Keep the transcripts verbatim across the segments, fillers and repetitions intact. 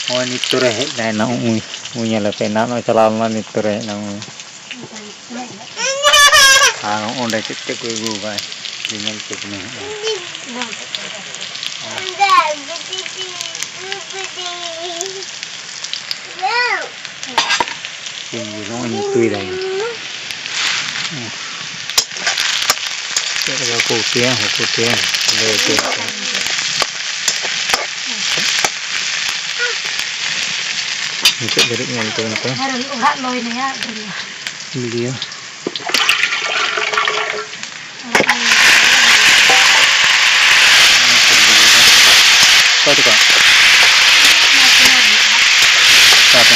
ᱱᱚᱜᱼᱚᱭ ᱱᱤᱛ ᱛᱚᱨᱮ ᱦᱮᱡ ᱮᱱᱟᱭ ᱱᱟ, ᱩᱭ, ᱩᱭ ᱧᱮᱞᱮ ᱯᱮ, ᱮᱱᱟᱱ ᱱᱚᱜᱼᱚᱭ ᱪᱟᱞᱟᱣ ᱞᱮᱱᱟ, ᱱᱤᱛ ᱛᱚᱨᱮ ᱦᱮᱡ ᱮᱱᱟ ᱩᱭ᱾ ᱟᱨ ᱚᱸᱰᱮ ᱪᱮᱫ ᱪᱮᱫ ᱠᱚ ᱟᱹᱜᱩ ᱟᱠᱟᱫ, ᱧᱮᱞ ᱦᱚᱪᱚ ᱠᱤᱱᱟᱹᱧ ᱦᱟᱸᱜ᱾ ᱥᱤᱢ ᱡᱤᱞ ᱦᱚᱸ ᱩᱛᱩᱭ ᱫᱟᱭ᱾ ᱪᱮᱫ ᱞᱮᱠᱟ ᱠᱚ ᱩᱛᱩᱭᱟ, ᱵᱟᱠᱚ ᱩᱛᱩᱭᱟ, ᱞᱟᱹᱭ ᱟᱯᱮ ᱦᱟᱸᱜ᱾ ᱢᱩᱪᱟᱹᱫ ᱫᱷᱟᱹᱨᱤᱡ ᱧᱮᱞ ᱛᱟᱵᱚᱱ ᱯᱮ᱾ ᱟᱨ ᱚᱲᱟᱜ ᱞᱚᱭ ᱱᱤᱭᱟ᱾ ᱵᱷᱤᱰᱤᱭᱳ᱾ ᱚᱠᱚᱭ ᱛᱟᱠᱚ? ᱚᱠᱟ ᱛᱮ?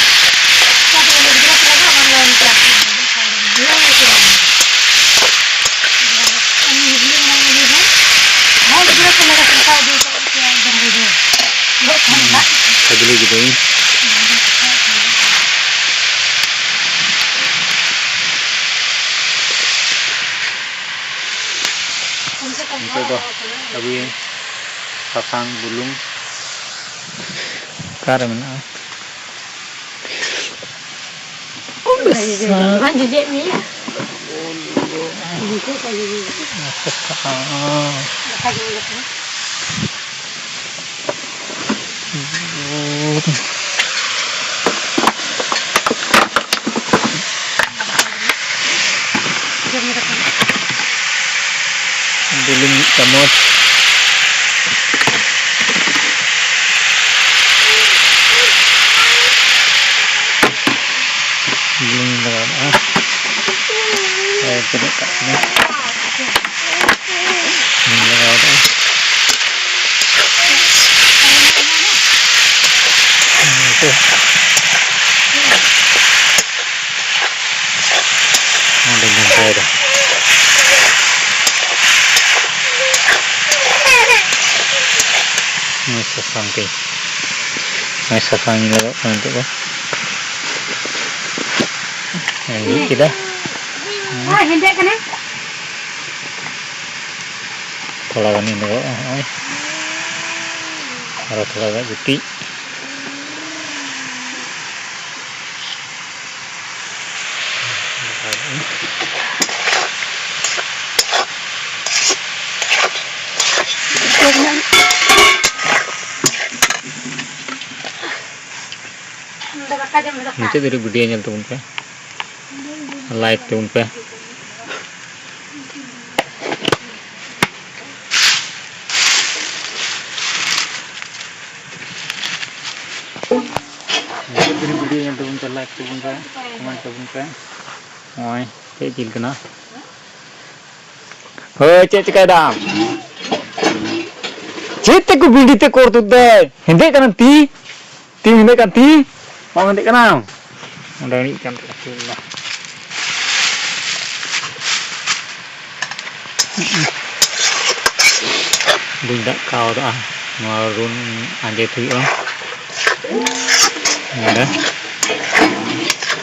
ᱠᱷᱟᱹᱡᱞᱤ ᱠᱤᱫᱟᱹᱧ᱾ ᱱᱤᱛᱚᱜ ᱫᱚ ᱟᱹᱜᱩᱭᱟᱹᱧ ᱥᱟᱥᱟᱝ, ᱵᱩᱞᱩᱝ᱾ ᱚᱠᱟᱨᱮ ᱢᱮᱱᱟᱜᱼᱟ? ᱵᱟᱝ ᱡᱚᱡᱮᱫ ᱢᱮᱭᱟ᱾ ᱥᱟᱥᱟᱝ᱾ ᱵᱩᱞᱩᱝ ᱢᱤᱫ ᱪᱟᱢᱚᱪ᱾ ᱵᱩᱞᱩᱝ ᱤᱧ ᱞᱟᱜᱟᱣ ᱠᱟᱜᱼᱟ᱾ ᱦᱳᱭ, ᱛᱤᱱᱟᱹᱜ ᱠᱟᱜ ᱠᱟᱱᱟ᱾ ᱵᱩᱞᱩᱝ ᱤᱧ ᱞᱟᱜᱟᱣ ᱠᱟᱜᱼᱟ᱾ ᱦᱮᱸ, ᱛᱚ᱾ ᱱᱚᱸᱰᱮᱧ ᱜᱷᱟᱱᱴᱟᱭᱮᱫᱟ᱾ ᱱᱚᱜᱼᱚᱭ ᱥᱟᱥᱟᱝ ᱛᱤᱧ, ᱱᱚᱜᱼᱚᱭ ᱥᱟᱥᱟᱝ ᱤᱧ ᱞᱟᱜᱟᱣ ᱠᱟᱱᱟ ᱱᱤᱛᱚᱜ ᱫᱚ᱾ ᱦᱮᱸ, ᱨᱤᱫ ᱠᱮᱫᱟ᱾ ᱦᱮᱸᱫᱮᱜ ᱠᱟᱱᱟ᱾ ᱛᱷᱚᱲᱟ ᱜᱟᱱᱤᱧ ᱞᱟᱜᱟᱣᱟ ᱱᱚᱜᱼᱚᱭ᱾ ᱟᱨᱚ ᱛᱷᱚᱲᱟ ᱜᱟᱱ ᱜᱤᱛᱤᱡ᱾ ᱫᱟᱠᱟ ᱡᱚᱢ ᱫᱟᱠᱟ᱾ ᱢᱩᱪᱟᱹᱫ ᱫᱷᱟᱹᱨᱤᱡ video ᱧᱮᱞ ᱛᱟᱵᱚᱱ ᱯᱮ, like ᱛᱟᱵᱚᱱ ᱯᱮ᱾ ᱢᱩᱪᱟᱹᱫ ᱫᱷᱟᱹᱨᱤᱡ video ᱧᱮᱞ ᱛᱟᱵᱚᱱ ᱯᱮ, like ᱛᱟᱵᱚᱱ ᱯᱮ, comment ᱛᱟᱵᱚᱱ ᱯᱮ᱾ ᱱᱚᱜᱼᱚᱭ ᱪᱮᱫ ᱡᱤᱞ ᱠᱟᱱᱟ? ᱦᱳᱭ, ᱪᱮᱫ ᱪᱤᱠᱟᱹᱭ ᱫᱟᱢ? ᱪᱮᱫ ᱛᱮᱠᱚ ᱵᱤᱸᱰᱤ ᱛᱮ ᱠᱚᱨ ᱛᱩᱫ ᱫᱟᱭ? ᱦᱮᱸᱫᱮᱜ ᱠᱟᱱᱟᱢ ᱛᱤ? ᱛᱤᱢ ᱦᱮᱸᱫᱮᱜ ᱠᱟᱱ ᱛᱤ? ᱵᱟᱢ ᱦᱮᱸᱫᱮᱜ ᱠᱟᱱᱟ? ᱚᱸᱰᱮ ᱢᱤᱫ ᱠᱟᱱ ᱛᱟᱠᱚᱣᱟ ᱛᱤ ᱢᱮᱱᱟᱜᱼᱟ᱾ ᱵᱟᱹᱧ ᱫᱟᱜ ᱠᱟᱣᱫᱟ, ᱱᱚᱣᱟ ᱨᱩᱱ ᱟᱸᱡᱮᱫ ᱦᱩᱭᱩᱜᱼᱟ᱾ ᱱᱚᱰᱮ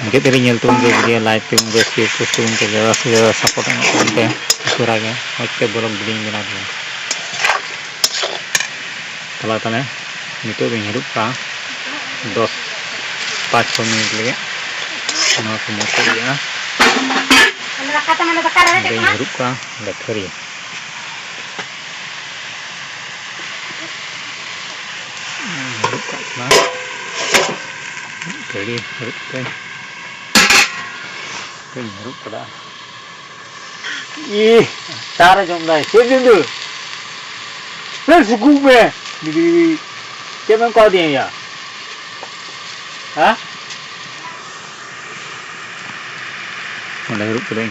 ᱟᱸᱡᱮᱫ ᱨᱮ ᱧᱮᱞ ᱛᱟᱵᱚᱱ ᱯᱮ, video like ᱛᱟᱵᱚᱱ ᱯᱮ, share post ᱛᱟᱵᱚᱱ ᱯᱮ, ᱡᱟᱭᱜᱟ ᱥᱮ ᱡᱟᱭᱜᱟ support ᱮᱢᱚᱜ ᱛᱟᱵᱚᱱ ᱯᱮ᱾ ᱩᱥᱟᱹᱨᱟ ᱜᱮ ᱢᱚᱡᱽ ᱛᱮ vlog video ᱵᱮᱱᱟᱣ ᱛᱟᱵᱚᱱ᱾ ᱛᱟᱦᱞᱮ ᱛᱟᱦᱞᱮ ᱱᱤᱛᱚᱜ ᱫᱚᱧ ᱦᱟᱹᱨᱩᱵ ᱠᱟᱜᱼᱟ ᱫᱚᱥ ᱯᱟᱸᱪ ᱪᱷᱚ ᱢᱤᱱᱤᱴ ᱞᱟᱹᱜᱤᱫ᱾ ᱱᱚᱣᱟ ᱠᱚ ᱢᱚᱡᱽ ᱛᱮ ᱤᱭᱟᱹᱜᱼᱟ᱾ ᱫᱟᱠᱟ ᱛᱟᱢᱟᱞᱮ ᱫᱟᱠᱟ ᱨᱮ ᱚᱸᱰᱮᱧ ᱦᱟᱹᱨᱩᱵ ᱠᱟᱜᱼᱟ ᱚᱸᱰᱮ ᱛᱷᱟᱹᱨᱤ᱾ ᱦᱟᱹᱨᱩᱵ ᱠᱟᱜ ᱠᱟᱱᱟ᱾ ᱛᱷᱟᱹᱨᱤ ᱦᱟᱹᱨᱩᱵ ᱛᱮ ᱛᱮᱧ ᱦᱟᱹᱨᱩᱵ ᱠᱟᱫᱟ᱾ ᱤᱦ, ᱚᱠᱟᱨᱮ ᱡᱚᱢ ᱫᱟᱭ? ᱪᱮᱫ ᱡᱚᱢ ᱫᱚ? ᱦᱮᱸ, ᱥᱩᱠᱩ ᱢᱮ᱾ ᱵᱤᱵᱤ, ᱵᱤᱵᱤ᱾ ᱪᱮᱫ ᱮᱢ ᱠᱟᱣᱫᱤᱧᱟ ᱭᱟ? ᱦᱮᱸ? ᱚᱸᱰᱮ ᱦᱟᱹᱨᱩᱵ ᱠᱟᱹᱫᱟᱹᱧ᱾